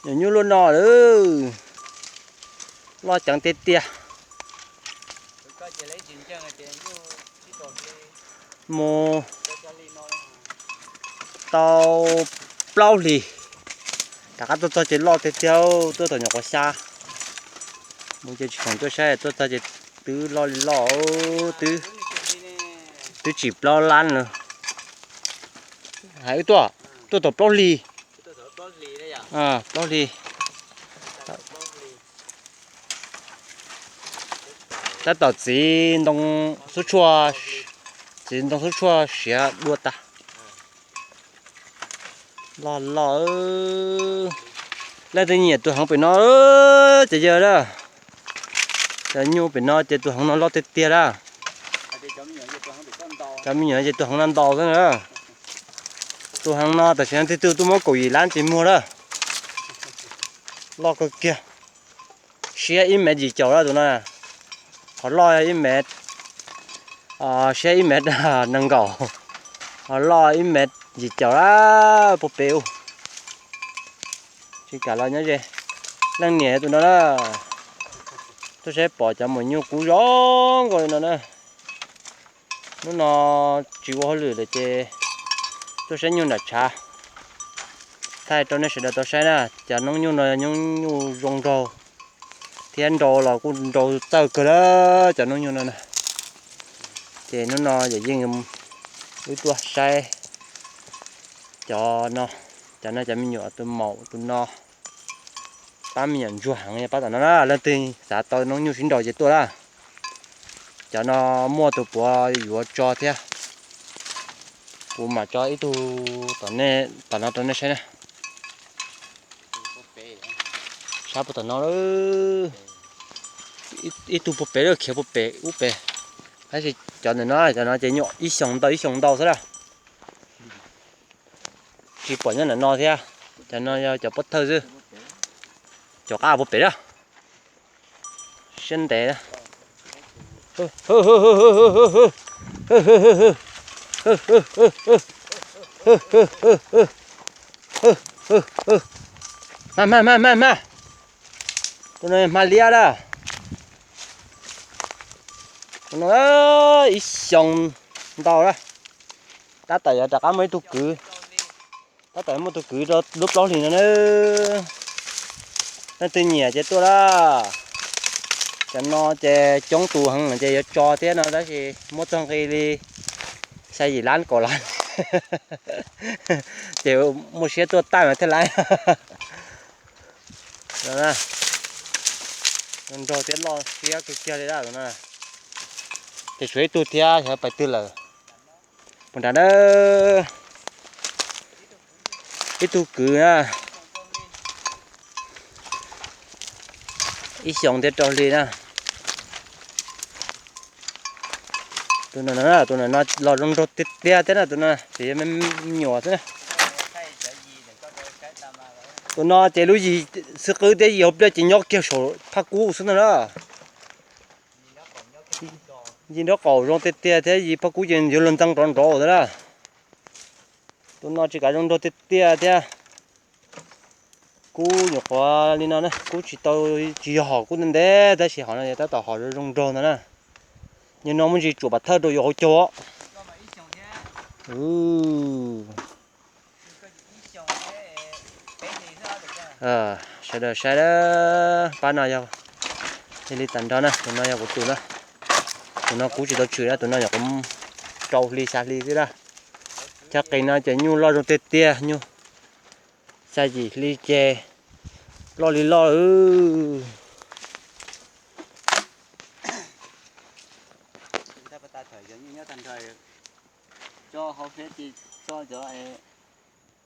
Nyuam nyuj luaj no lawm, loj ceev tiag tiag. Mus tau plaub hlis, rov qab tuaj txog ces loj tiag tiag, tuaj thaum nyuam qhuav xya. Mus ces tsis khoom tuaj saib, tuaj txog ces twb loj li loj, twb, twb tsim plaub lab lawm. Hais wb tuaj, tuaj thaum plaub hlis, plaub hlis. Tab tom txiv ntoo xub tshuaj, txiv ntoo xub tshuaj siav dua tas. Loj loj, leej twg nyiam tus heev pem no ces yawg na. Cov nyuj pem no ces tus heev no loj tiag tiag na. Cov me nyuam ces tus heev no ntau xwb na. Tus heev no tam sim no twg twg tuaj muab kaum yim lab ces muag na. Loj kawg kiag. Siab ib mev yim caum na tus no. Qhov loj ib mev, siab ib mev nees nkaum. Qhov loj ib mev yim caum na, puag pem ub. Tsis kam los nyob ze. Leej niam tus no na, tuaj saib pom cov maum nyuj kub zoo nkauj li no na. Hnub no tsis ua hauj lwm lawm ces tuaj saib nyuj nram tshav, thaij rau nej sawv daws tau saib na. Cov noob nyuj no yog noob nyuj zoo nraug, thiab nrau los kuj nrau txawj kawg lawm cov noob nyuj no na. Ces hnub no yawm yeej wb tuaj saib cov no, cov no cov me nyuam tus maum tus no. Pab me nyuam ntsuag heev yog pab tom no na, leej twg xav tau noob nyuj sib nraus ces tuaj na. Cov no muaj tus puav yuav tso thiab. Kuv mam tso ib tug tom no rau nej saib na. Sab puag tom no, ib tug puag pem lawm, khiav puag pem ub pem. Tab sis cov ntawm no, cov no ces nyuam ib xyoos ntau ib xyoos ntau xwb na. Tsis pom nyob ntawm no thiab. Cov no yog cov pob thawj xwb. Cov qab puag pem na. Siab ntev. Hma hma hma hma hma. Tus no hma liab na. Tus no ib xyoos ntau na. Tab tom yuav rov qab muaj ib tug kwv. Tab tom muaj tus kwv rau lub plaub hlis no na. Leej twg nyiam ces tuaj na. Cov no ces coob tus heev ces yuav tso thiab no tab sis muab txog nqi li xya yim lab kaum lab. Ces muaj siab tuaj tag mas thiaj lab. Nrog thiab loj siab kawg kiag li na. Ces tshuav ib tug thiab xyov pais twg lawm. Puag nrad na, ib tug kwv na, ib xyoos thiab rau hli na. Tus no, tus no los zoo nraug tiag tiag thiab na, tus no ces yog me nyuam xwb na. Tus no ces lub yim xwb qwb thiab yim hauv pliaj ces nyob kiag saum phaj kub xwb ntag na. Yim nraub qaum zoo tiag tiag thiab yim phaj kub ces yuav luag ntxeev nrov nrov ntag na. Tus no tsis kav zoo nraug tiag tiag thiab. Kub nyuam qhuav li no na, kub tsis tau, tsis yog hom kub ntev ntev tab sis hom no tab tom hom zoo zoo nraug ntag na. Nyuag no muaj ntsis tsuam pam thawj rau yuav hauv caug. Sawv daws saib, pab no yog li tas nrho na, tus no yog kuv tus na. Tus no kub tsis tau tshwm na, tus no nyuam qhuav rau hli xya hli xwb na. Chaw qis no ces nyuj loj zoo tiag tiag, nyuj xya yim hli ces loj li loj. Tso hauv peb ces tso cov